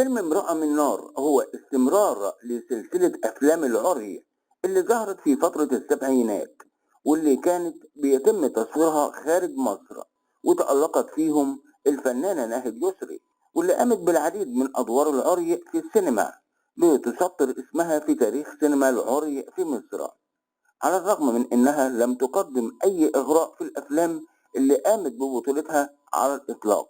فيلم امرأة من نار هو استمرار لسلسلة أفلام العري اللي ظهرت في فترة السبعينات، واللي كانت بيتم تصويرها خارج مصر، وتألقت فيهم الفنانة ناهد يسري، واللي قامت بالعديد من أدوار العري في السينما لتسطر اسمها في تاريخ سينما العري في مصر، على الرغم من أنها لم تقدم أي إغراء في الأفلام اللي قامت ببطولتها على الإطلاق.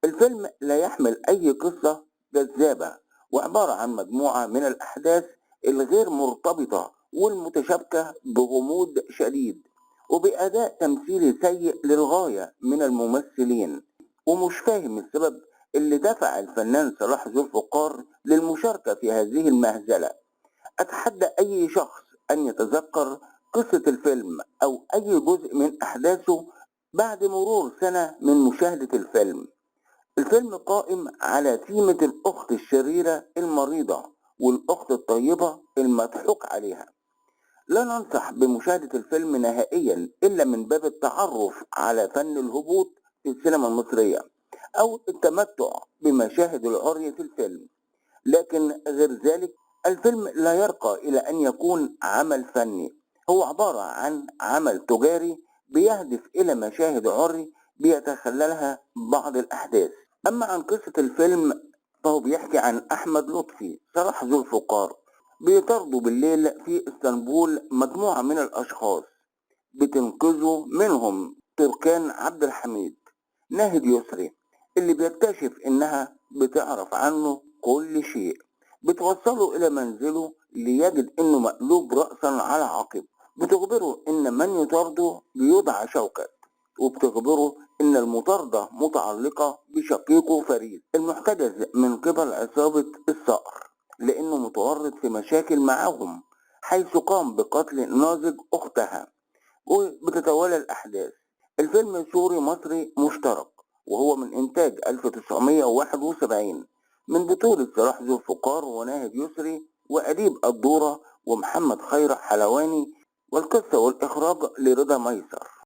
الفيلم لا يحمل أي قصة جذابة، وعبارة عن مجموعة من الأحداث الغير مرتبطة والمتشابكة بغموض شديد، وبأداء تمثيلي سيء للغاية من الممثلين، ومش فاهم السبب اللي دفع الفنان صلاح ذو الفقار للمشاركة في هذه المهزلة. أتحدى أي شخص أن يتذكر قصة الفيلم أو أي جزء من أحداثه بعد مرور سنة من مشاهدة الفيلم. الفيلم قائم على ثيمة الأخت الشريرة المريضة والأخت الطيبة المضحوك عليها. لا ننصح بمشاهدة الفيلم نهائيا إلا من باب التعرف على فن الهبوط في السينما المصرية أو التمتع بمشاهد العري في الفيلم، لكن غير ذلك الفيلم لا يرقى إلى أن يكون عمل فني، هو عبارة عن عمل تجاري بيهدف إلى مشاهد عري بيتخللها بعض الأحداث. أما عن قصة الفيلم فهو بيحكي عن أحمد لطفي صلاح ذو الفقار بيطاردوا بالليل في اسطنبول مجموعة من الأشخاص بتنقذه منهم تركان عبد الحميد ناهد يسري، اللي بيكتشف إنها بتعرف عنه كل شيء، بتوصله إلى منزله ليجد إنه مقلوب رأسا على عقب، بتخبره إن من يطارده بيدعى شوكت، وبتخبره إن المطاردة متعلقة بشقيقه فريد المحتجز من قبل عصابة الصقر لأنه متورط في مشاكل معاهم حيث قام بقتل نازك أختها. وبتتوالى الأحداث. الفيلم سوري مصري مشترك، وهو من إنتاج 1971 من بطولة صلاح ذو الفقار وناهد يسري وأديب الدورة ومحمد خير حلواني، والقصة والإخراج لرضا ميسر.